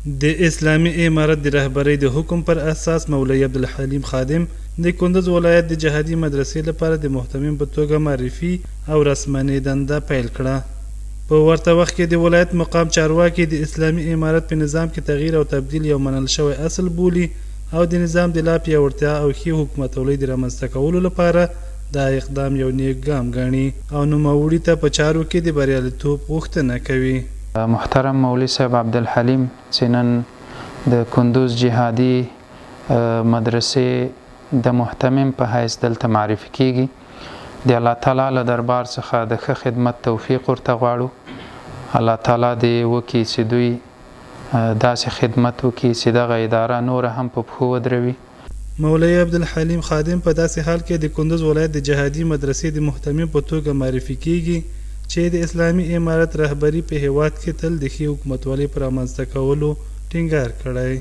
د اسلامي امارت د رهبرۍ د حکم پر اساس مولوي عبدالحلیم خادم د کندز ولایت د جهادي مدرسې لپاره د مهتمم په توګه معرفي او رسماً یې دنده پیل کړه. په ورته وخت کې د ولایت مقام چارواکي د اسلامي امارت په نظام کې تغییر او تبدیل یو منل شوی اصل بولي او د نظام د لا پیاوړتیا او ښې حکومتولۍ د رامنځته کولو لپاره دا اقدام یو نیک ګام ګڼي او نوموړي ته په چارو کې د بریالیتوب غوښتنه کوي. محترم مولوي صاحب عبدالحلیم چې نن د کندوز جهادي مدرسې د مهتمم په حیث دلته معرفي کیږي، د الله تعالی له دربار څخه د ښه خدمت توفیق ورته غواړو. الله تعالی دې وکړي چې دوی داسې خدمت وکړي چې دغه اداره نوره هم په پښو ودروي. مولوي عبدالحلیم خادم په داسې حال کې د کندز ولایت د جهادي مدرسې د مهتمم په توګه معرفي کېږي چې د اسلامي امارت رهبري په هېواد کې تل د ښې حکومتولۍ په رامنځته کولو ټینګار کړی.